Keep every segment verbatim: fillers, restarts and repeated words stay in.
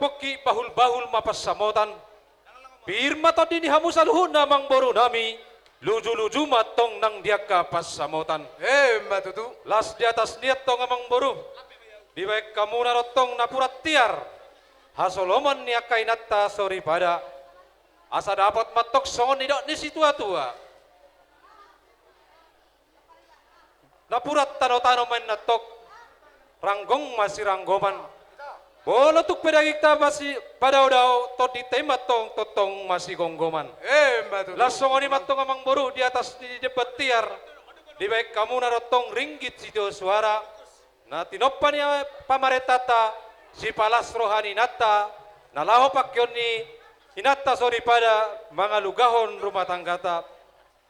Pongki bahul-bahul ma pansamotan. Pir ma tondi ni hamu saluhutna amangboru nami. Luju-luju ma tong nang di angka pansamotan. Emma tutu. Las di atas nian tong amangboru. Dibaen hamuna do tong napuran tiar hasoloman ni angka inanta soripada. Asa dapot ma tong songon nidok ni situa-tua. Napuran tano-tano ma inna tong, ranggong ma siranggoman. Molo tung pe dagingta ma sipadao-dao, tondinta i ma tong tongtong ma sigomgoman. Emma tutu. Las songon i ma tong amangboru di atas ni demban tiar. Dibaen hamuna do tong ringgit sitio suara. Na tinompa ni pamarentanta, sipalas roha ni inanta, na laho pangkeon ni inanta soripada mangalugahon rumah tanggata.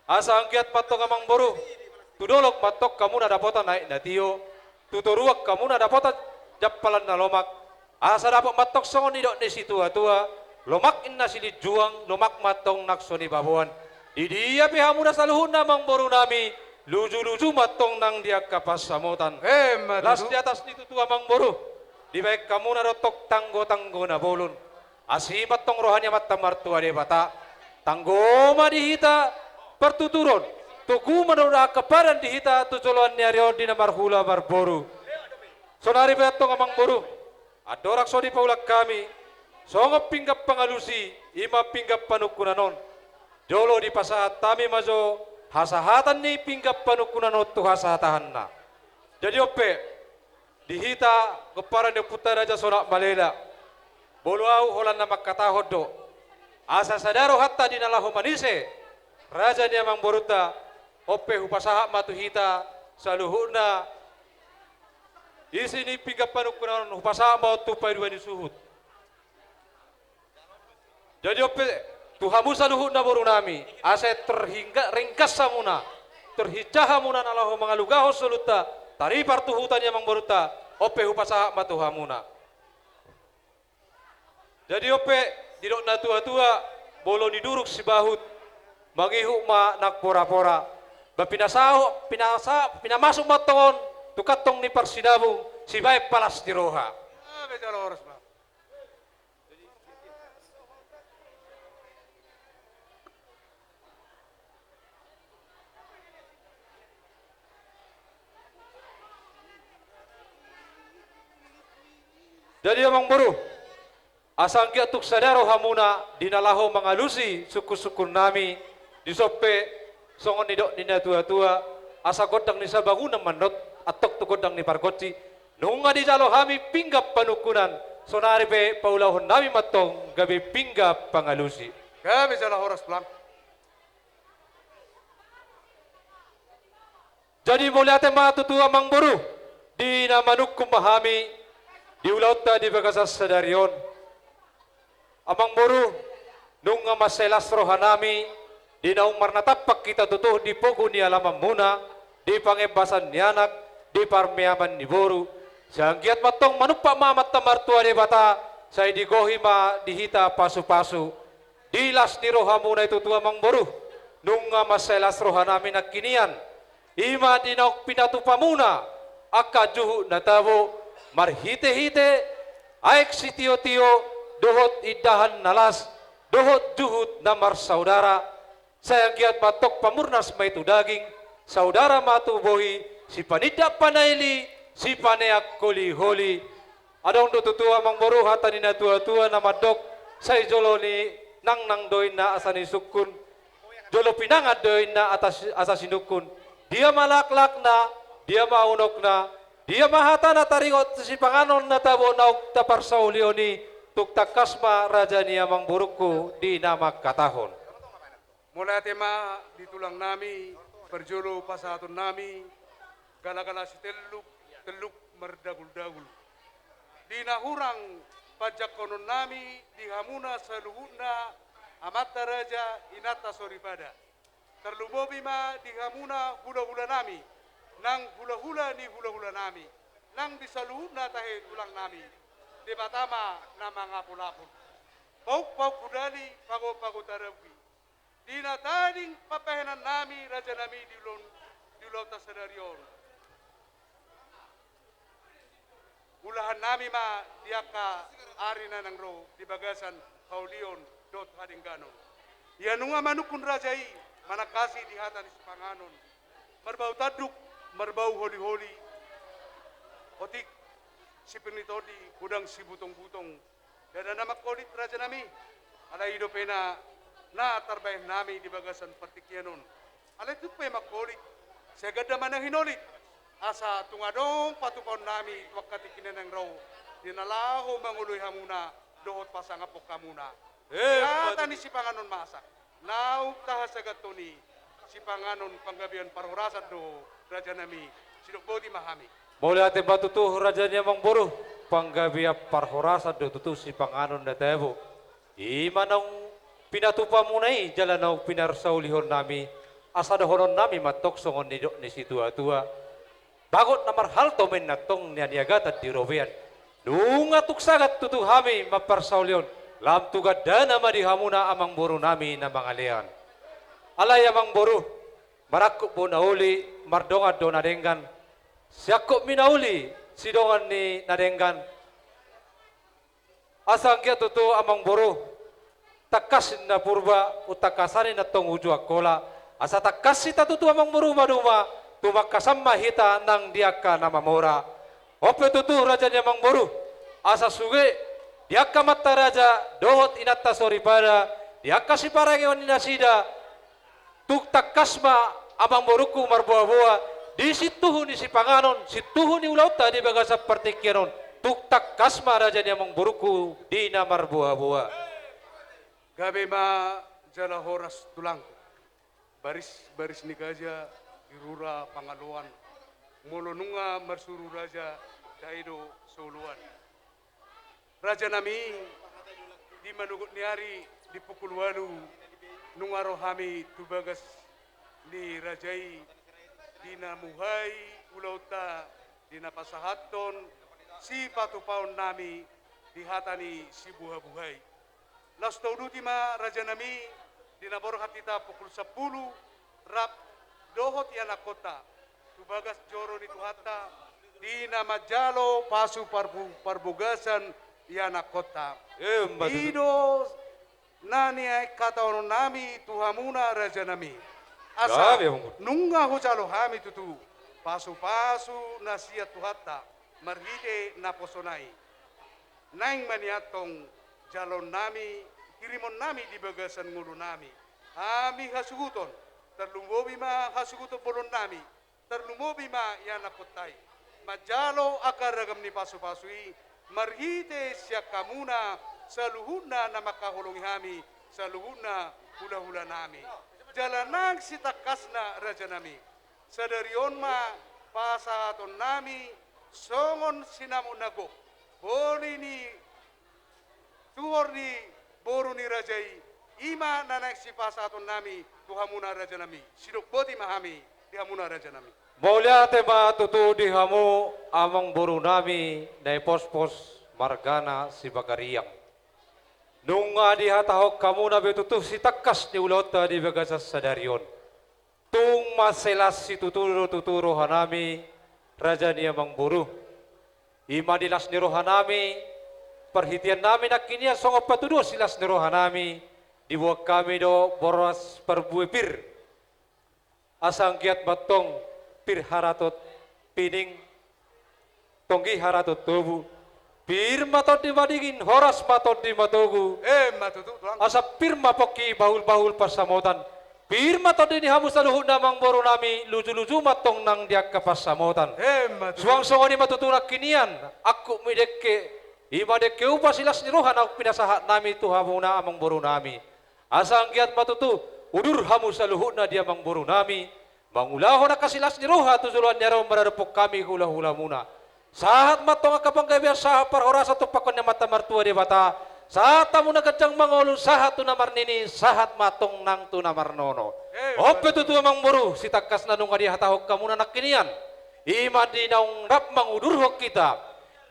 Asa anggiat ma tong amangboru, tu dolok ma tong hamuna dapotan aek na tio, tu toruan hamuna dapotan jampalan na lomak. Asa dapot ma tong songon nidok ni situa-tua, lomak inna silinjuang, lomak ma tong nang so nibaboan. Di dia pe hamuna saluhutna amangboru nami, luju-luju ma tong nang di angka pansamotan. Emma tutu. Las di atas ni tutu amangboru, dibaen hamuna do tong tanggo-tanggo na bolon. Asi ma tong roha ni Amanta Martua Debata. Tanggo ma di hita partuturon, togu ma dohot angka padan di hita tu joloan ni ari on di na marhula marboru. Sonari pe tong amangboru, andorang so dipaulang hami songon pinggan pangalusi, i ma pinggan panungkunan on. Jolo dipasahat hami ma jo hasahatan ni pinggan panungkunan on tu hasahatahanna. Jadi on pe, di hita pomparan ni ompunta Raja Sonak Malela. Molo ahu holan na mangkatahon do, asa sada rohanta di na laho manise raja ni amangborunta, on pe hupasahat ma tu hita saluhutna isi ni pinggan panungkunan on, hupasahat ma on tu paidua ni suhut. Jadi on pe, tu hamu saluhutna boru nami, asa terhingga-, ringgas hamuna, terhinsa hamuna na laho mangalugahon soluta, taripar tu huta ni amangborunta, on pe hupasahat ma tu hamuna. Jadi on pe, didok na tua-tua, molo nidurung sibahut, mangihut ma nang pora-pora. Ba pinasaho-, pinasa-, pinamasuk ma tong on tu kantong ni parsinabung, sibaen palas ni roha. Ah, be jalo horas, Bang. Jadi amangboru, asa anggiat tung sada rohamuna di na laho mangalusi sungkun-sungkun nami, dison pe songon nidok ni na tua-tua, asa gondang ni sabangunan mandok, antong tu gondang ni pargonsi, nunga dijalo hami pinggan panungkunan, sonari pe paulahon nami ma tong gabe pinggan pangalusi. Gabe jala horas, Bang. Jadi mauliate ma tutu amangboru, di na manungkun ma hami di ulaonta di bagasan sadari on. Amangboru, nunga mansai las roha nami, di naung marnatampak hita tutu di pogu ni alamanmuna, di pangembasan ni anak, di parmeaman ni boru. Sai anggiat ma tong manumpak ma Amanta Martua Debata, sai digohi ma di hita pasu-pasu. Di las ni rohamuna i tutu amangboru, nunga mansai las roha nami nangkin nian. I ma di naung pinatupamuna angka juhut na tabo, marhite-hite aek sitio-tio, dohot indahan na las, dohot juhut na marsaudara. Sai anggiat ma tong pamurnas ma i tu daging, saudara ma tu bohi, sipanindak panaili, sipaneang holi-holi. Adong do tutu amangboru hata ni na tua-tua na mandok, sai jolo ni nangnang do inna asa ni sungkun, jolo pinangan do inna asa sinungkun. Dia ma laklakna, dia ma unokna, dia ma hata na taringot sipanganon na tabo naung taparsaulihon i, tung tangkas ma raja ni amangborungku di na mangkatahon. Mauliate ma di tulang nami, parjolo pasahaton nami, gala-gala sitelluk, telluk mardagul-dagul. Di na hurang panjangkonon nami di hamuna saluhutna amanta raja inanta soripada. Tarlumobi ma di hamuna hula-hula nami, nang hula-hula ni hula-hula nami, nang di saluhutna tahe tulang nami. Debata ma na mangapul-apul. Pauk-pauk hudali, pago-pago tarabuhi. Di na tading pambahenan nami raja nami di ulaon, di ulaonta sadari on. Ulahan nami ma di angka ari na naeng ro di bagasan haulion dohot hadengganon. Ia nunga manungkun raja i manangkasi di hata ni sipanganon, marbau tanduk, marbau holiholi, otik, sipir ni tondi, godang sibutongbutong, ndada na mangkolit raja nami. Alai i dope na, na tarbahen nami di bagasan partingkian on. Alai tung pe mangkolit, sai ganda ma na hinolit. Asa tung adong patupaon nami tu angka tingki na naeng ro, di na laho mangoloi hamuna dohot pasangaphon hamuna. Eh, hata ni sipanganon masak naung tahasahathon i, sipanganon panggabean parhorasan do raja nami. Sidok boti ma hami. Mauliate ma tutu raja ni amangboru, panggabean parhorasan do tutu sipanganon na tabo. I ma naung pinatupamuna i jala naung pinarsaulihon nami, asa dohonon nami ma tong songon nidok ni situatua. Bagot na marhalto ma inna tong na niagatan di robean. Nunga tung sagat tutu hami mamparsaulihon, lam tu gandana ma di hamuna amangboru nami na mangalean. Alai amangboru, marangkup do na uli, mardongan do na denggan. Siangkup ni na uli, sidongan ni na denggan. Asa anggiat tutu amangboru, tangkas ninna Purba, umtangkasani na tong uju Angkola, asa tangkas hita tutu amangboru maduma, tumangkasan ma hita nang di angka na mamora. On pe tutu raja ni amangboru, asa sude di angka amanta raja dohot inanta soripada, di angka siparangeon ni nasida, tung tangkas ma amangborungku marboaboa, di sintuhu ni sipanganon, sintuhu ni ulaonta di bagasan partingkian on, tung tangkas ma raja ni amangborungku di na marboaboa. Gabe ma jala horas tulangku. Baris, baris ni gaja di rura Pangaloan. Molo nunga marsuru raja, dai do soloan. Raja nami, di manogot ni ari di pukul ualu, nunga ro hami tu bagas ni raja i, di na muhai ulaonta, di na pasahathon sipatupaon nami di hata ni sibuhabuhai. Laos tauduti ma raja nami, di na borhat hita pukul sampulu, rap dohot ianakkonta tu bagas joro ni Tuhanta, di na manjalo pasu parbu-, parbogasan ianakkonta. Eh, ma tutu. I do na nihatahon nami tu hamuna raja nami. Asa, ya, ya, Bang. Nunga hujalo hami tutu pasupasu na sian Tuhanta marhite naposona i. Naeng ma nian tong jaloon nami, hirimon nami di bagasan ngolu nami. Hami hasuhuton, tarlumobi ma hasuhuton bolon nami, tarlumobi ma ianakkonta i. Manjalo angka ragam ni pasupasu i, marhite sian hamuna saluhutna na mangkaholongi hami, saluhutna hulahula nami. Jala nang sitangkasna raja nami. Sadari on ma pasahaton nami songon sinamot na gok, boli ni tuhor ni boru ni raja i, i ma na naeng sipasahaton nami tu hamuna raja nami. Sidok boti ma hami di hamuna raja nami. Mauliate ma tutu di hamu amangboru nami Naipospos margana Sibagariang. Nunga dihatahon hamuna be tutu sitangkas ni ulaonta di bagasan sadari on. Tung mansai las situtu do tutu roha nami, raja ni amangboru. I ma di las ni roha nami, parhitean nami nangkin ia songon patuduhon silas ni roha nami, diboan hami do boras parbue pir. Asa anggiat ma tong pir haratot pining, tonggi haratot tobu. Pir ma tondi madingin, horas ma tondi matogu. Emma tutu, tulang. Asa pir ma pongki bahulbahul pansamotan. Pir ma tondi ni hamu saluhutna amangboru nami, lujuluju ma tong nang di angka pansamotan. Emma tutu. Suang songon i ma tutu nangkin ia, angkup ni dengke, i ma dengke upa silas ni roha naung pinasahat nami tu hamuna amangboru nami. Asa anggiat ma tutu udur hamu saluhutna di amangboru nami, mangulahon angka silas ni roha tu joloan ni ari on maradophon hami hulahulamuna. Sahat ma tong angka panggabean, sahat parhorasan tumpahon ni Amanta Martua Debata, sahat hamu na ganjang mangolu, sahat tu na marnini, sahat ma tong nang tu na marnono. Eh, on pe tutu amangboru, sitangkas na nunga dihatahon hamuna nangkin ia, i ma di naung rap mangudurhon hita,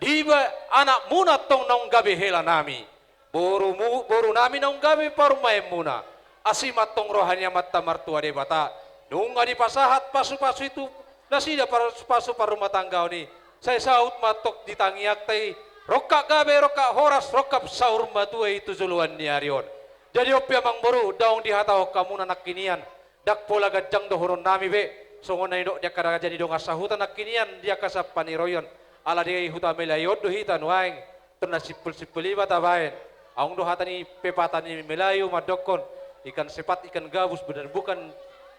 diba anakmuna tong naung gabe hela nami. Borumu, boru nami naung gabe parumaenmuna. Asi ma tong roha ni Amanta Martua Debata. Nunga dipasahat pasupasu i tu nasida, pasupasu parrumatanggaon i. Sai saut ma antong di tangiangta i, rongkap gabe, rongkap horas, rongkap saur matua i tu joloan ni ari on. Jadi on pe amang boru, daong dihatahon hamu na nangkinian, ndang pola ganjang dohonon nami be, songon na nidok ni angka raja ni dongan sahuta nangkinian di angka sampaniroion, ala di huta Melayu on do hita nuaeng, tong na simpul-simpul i ma tabaen. Adong do hata ni pepatah ni Melayu mandokkon, ikan sepat, ikan gabus, benar bukan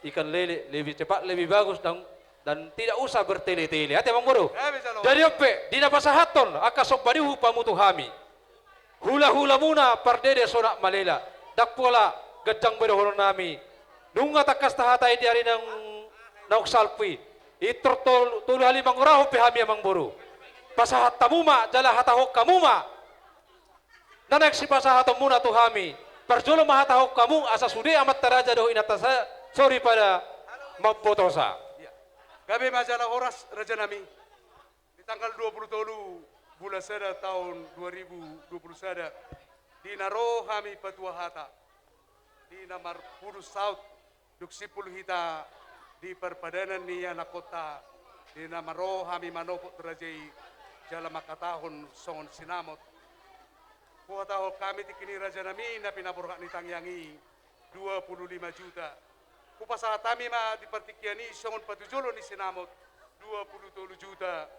ikan lele, lebih cepat, lebih bagus, dan dan tidak usah bertele-tele. Ate, amang boru. Jadi on pe, di na pasahathon angka somba ni uhu pamutu hami, hula-hulamuna pardede sonak malela, ndang pola ganjang be dohonon nami. Nunga tangkas tahatai di ari naung, naung salpu i, pintor tolu, tolu hali mangorahon pe hami, amang boru. Pasahat hamu ma jala hatahon hamu ma na naeng sipasahatonmuna tu hami. Parjolo ma hatahon hamu asa sude amanta raja dohot inanta sa-, soripada mambotosa. Gabe ma jala horas, raja nami. Di tanggal dua puluh tolu bulan sada taon dua ribu dua puluh sada, di na ro hami patua hata, di na marpudun saut, dung simpul hita di parpadanan ni anakhonta, di na ro hami manopot raja i jala manghatahon songon sinamot. Huhatahon hami tingki ni, raja nami, na pinaborhat ni tangiang i dua puluh lima juta. Hupasahat hami ma di partingkian i songon patujolo ni sinamot dua puluh tolu juta.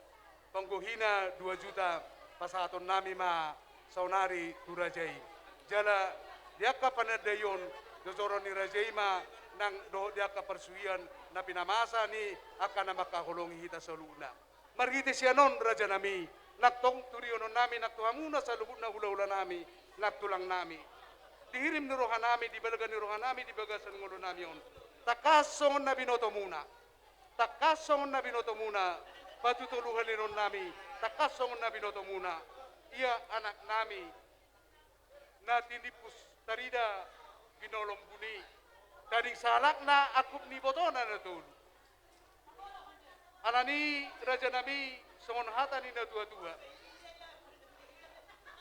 Panggohina dua juta, pasahaton nami ma saonari tu raja i. Jala di angka panandaion, jojoron ni raja i ma nang dohot di angka parsuhian na pinamasa ni angka na mangkaholongi hita saluhutna. Marhite sian on, raja nami, nang tong turionon nami nang tu hamuna saluhutna hula-hula nami, nang tulang nami. Di hirim ni roha nami, di balga ni roha nami, di bagasan ngolu nami on, tangkas songon na binotomuna. Tangkas songon na binotomuna, patutoluhalinon nami, tangkas songon na binotomuna. Ia anak nami, na tinimpus tarida binolombun i, tading sahalakna angkup ni ibotona na tolu. Alani, raja nami, songon hata ni na tua-tua: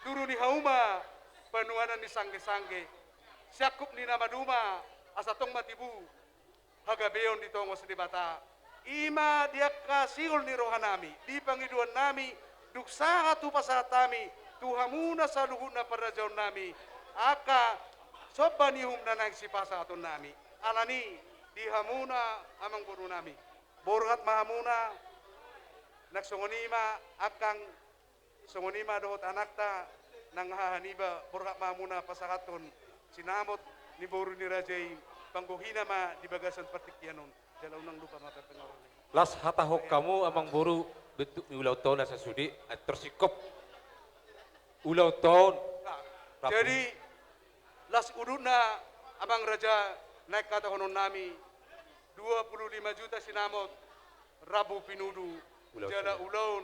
Duru ni hauma panuanan ni sangge-sangge, siangkup ni na maduma, asa tong ma tibu hagabeon di tongos Debata. I ma di angka sihol ni roha nami, di pangidoan nami, dung sahat hupasahat hami tu hamuna saluhutna parrajaon nami angka somba ni uhum na naeng sipasahaton nami. Alani, di hamuna, amang boru nami, borhat ma hamuna, nang songon i ma angkang, songon i ma dohot anakta, nang haha niba, borhat ma hamuna pasahathon sinamot ni boru ni raja i, panggohina ma di bagasan partingkian on. Jala unang lupa ma pepengorang. Las hatahon hamu, amang boru, bentuk ni ulaonta on asa sude, eh, tersingkop ulaonta on. Nah, jadi, las udutna, amang raja, naeng hatahonon nami, dua puluh lima juta sinamot, rambu pinudu, ulaon jala sadari. Ulaon,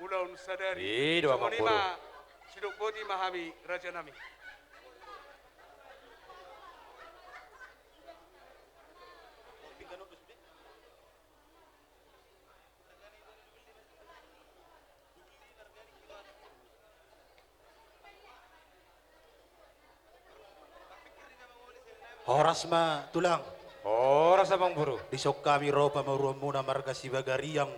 ulaon sadari. I do, amang boru. Songon i ma, sidok boti ma hami, raja nami. Horas ma, tulang. Horas, amang boru. Dison hami ro pamoruonmuna marga Sibagariang,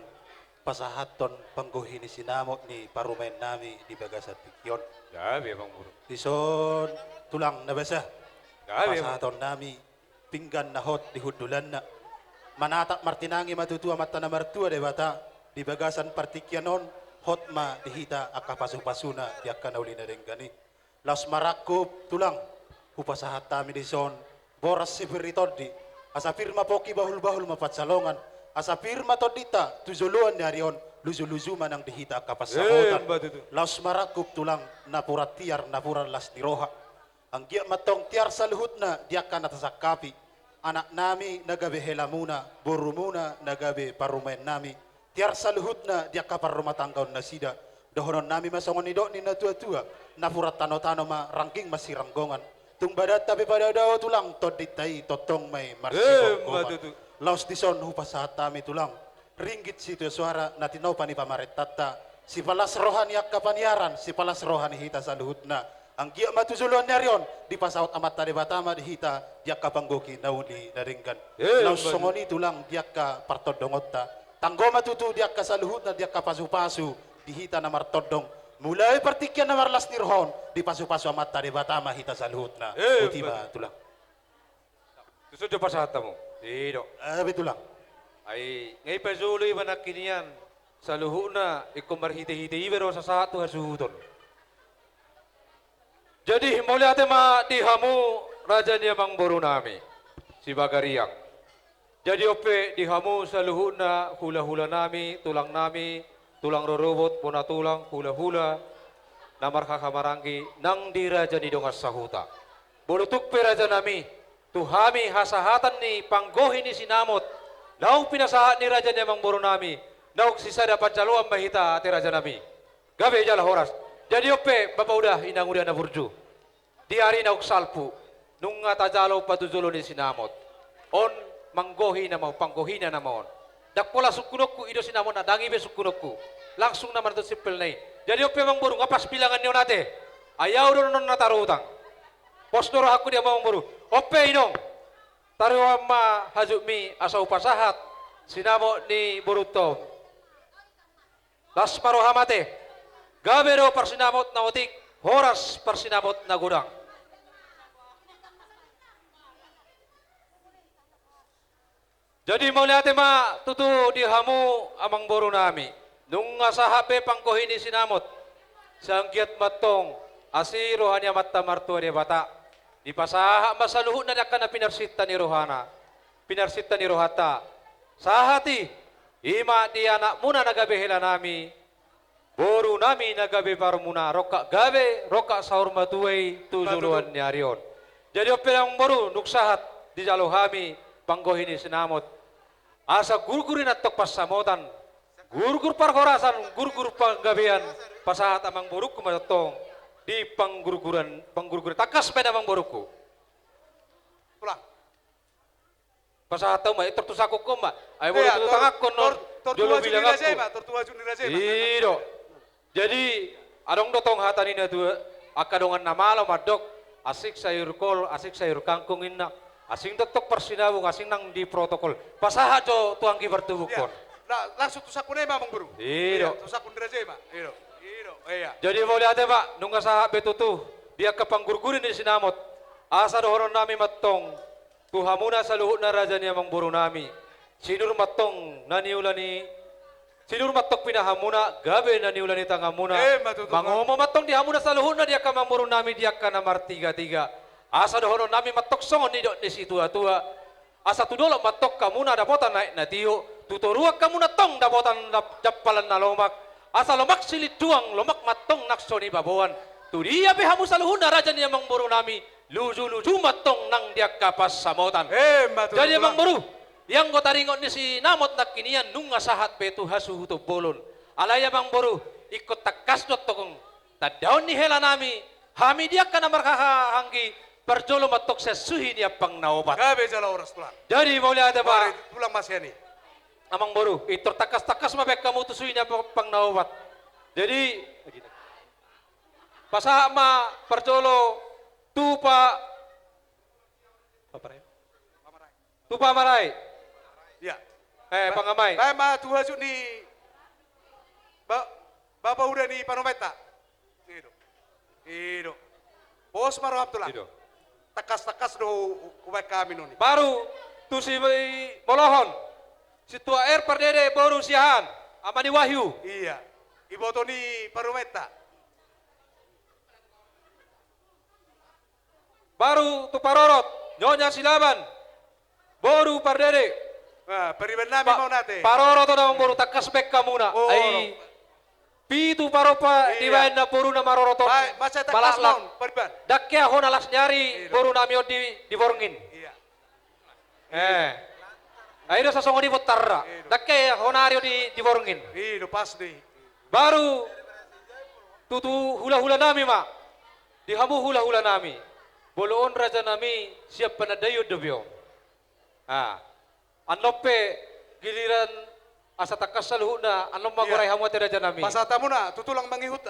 pasahathon panggohi ni sinamot ni parumaen nami di bagasan tingki on. Gabe, amang boru. Dison, tulang na basa. Gabe, amang. Pasahaton nami pinggan na hot di hundulanna. Manatap martinangi ma tutu Amanta na martua Debata, di bagasan partingkian on, hot ma di hita angka pasu-pasuna di angka na uli na denggan i. Laos marangkup, tulang, hupasahat hami dison boras si pir ni tondi, asa pir ma pongki, bahul-bahul ma pansalongan, asa pir ma tondinta tu joloan ni ari on, luju-luju ma nang di hita angka pansamotan. Emma tutu. Laos marangkup, tulang, napuran tiar, napuran las ni roha. Anggiat ma antong tiar saluhutna di angka na tasangkapi, anak nami na gabe helamuna, borumuna na gabe parumaen nami, tiar saluhutna di angka parrumatanggaon nasida. Dohonon nami ma songon nidok ni na tua-tua: Napuran tano-tano ma, rangging ma siranggongan. Tung badanta pe padao-dao, tulang, tondinta i tongtong ma i marsigomgoman. Emma tutu. Laos dison hupasahat hami, tulang, ringgit sitio soara na tinopa ni pamarentanta, sipalas roha ni angka paniaran, sipalas roha ni hita saluhutna. Anggiat ma tu joloan ni ari on, dipasaut Amanta Debata ma di hita di angka panggohi na uli na denggan. Emma tutu. Laos songon i, tulang, di angka partondongonta, Tanggo ma tutu di angka saluhutna, di angka pasupasu di hita na martondong. Mulai partingkian na marlas ni roha on, dipasupasu Amanta Debata ma hita saluhutna. Eh, boti ma, betul. Tulang. Tuson jo pasahat hamu. I do. Eh, betul, Tulang. Ai, nga i pajolo iba nangkinian, saluhutna ingkon marhitehite iba do sasahat tu hasuhuton. Jadi, mauliate ma di hamu raja ni amangboru nami, Sibagariang. Jadi, on pe di hamu saluhutna hulahula nami, tulang nami, tulang rorobot, bona tulang, hulahula na marhahamaranggi nang di raja ni dongan sahuta. Molo tung pe raja nami, tu hami hasahatan ni panggohi ni sinamot naung pinasahat ni raja ni amangboru nami, naung sisada panjaloan ma hita ate raja nami. Gabe jala horas. Jadi on pe, Bapa Uda, Inang Uda na burju. Di ari naung salpu, nunga tajalo patujolo ni sinamot. On manggohi nama on, panggohina nama on. Ndang pola sungkunonku, i do sinamotna, ndang i be sungkunonku. Langsung nama na tu simpel na i. Jadi on pe amangboru, nga pas bilangan ni on ate. Ai au do non na tarutang. Pos do rohangku di hamu amangboru. On pe inong. Taruan ma hajutmi asa hupasahat sinamot ni borunta on. Las ma roham ate. Gabe do parsinamot na otik, horas parsinamot na godang. Jadi mauliate ma tutu di hamu amangboru nami. Nunga sahat be panggohi ni sinamot. Sai anggiat ma antong asi roha ni Amanta Martua Debata. Dipasahat ma saluhutna di angka na pinarsinta ni rohana. Pinarsinta ni rohanta. Sahat i. I ma di anakmuna na gabe hela nami, boru nami na gabe parmuna, rongkap gabe, rongkap saur matua i tu joloan ni ari on. Jadi on pe amangboru, dung sahat dijalo hami panggohi ni sinamot. Asa gurgur i nantong pansamotan, gurgur parhorasan, gurgur panggabean, pasahat amangborungku ma antong di panggurguran, panggurguran. Tangkas baen amangborungku. Tulang. Pasahat hamu ma, eh, tor tu sangkungkon ma. Ai molo tu tanganhon, tor tu hajut ni raja i ma, tor tu hajut ni raja i ma. I do. Jadi, adong do tong hata ni natua, angka dongan na malo mandok, asing sayur kol, asing sayur kangkung inna, asing do tong parsinabung, asing nang di protokol. Pasahat jo tu anggi partubungkon. Langsung tu sangkun i ma amangboru. I do. Tu sangkun ni raja i ma. I do. I do. Jadi mauliate ma, nunga sahat be tutu di angka panggurguri ni sinamot. Asa dohonon nami ma antong tu hamuna saluhutna raja ni amangboru nami. Sinur ma antong na niula ni, sinur ma antong pinahanmuna, gabe na niula ni tanganmuna. Mangomo ma antong di hamuna saluhutna di angka amangboru nami di angka na martigatiga. Asa dohonon nami ma antong songon nidok ni situatua. Asa tu dolok ma antong hamuna dapotan aek na tio, tu toruan hamuna antong dapotan jampalan na lomak. Asa lomak silinduang, lomak ma antong nang so nibaboan. Tu dia pe hamu saluhutna raja ni amangboru nami, lujuluju ma antong nang di angka pansamotan. Jadi amangboru, ianggo taringot ni sinamot nangkinian nunga sahat be tu hasuhuton bolon. Alai amangboru, ingkon tangkas do antong tandaon ni hela nami, hami di angka na marhahamaranggi, parjolo ma antong sian suhi ni ampang na opat. Gabe jala horas tulang. Jadi mauliate ma. Tulang masian i. Amangboru, ingkon tangkas-tangkas ma baen hamu tu suhi ni ampang na opat. Jadi, Pasahat ma parjolo tu pa, tu pamarai. Ia. Eh, pangamai. Baen ma tu hajut ni Bapa Uda ni parumaenta. I do. I do. Pos ma roham tulang. Tangkas-tangkas do hubaen hami noni. Baru tu si molohon. Sintua R Pardede boru Siahaan, ama ni Wahyu. Ia. Iboto ni parumaenta. Baru tu parorot, Nyonya Silaban, boru Pardede. Parorot on amangboru, tangkas baen hamuna. Ai pitu parompa dibaen na boru na marorot on. Malaklak. Ndang hea hona las ni ari boru nami on di borngin. Eh. Ai do sasongon i bontarna. Ndang hea hona ari on di borngin. Baru tutu hula-hula nami ma. Di hamu hula-hula nami. Molo on raja nami, siap panandaion dope on. Ah. Annon pe giliran asa tangkas saluhutna, annon ma gorai hamu ate raja nami. Pasahat hamuna tu tulang mangihut.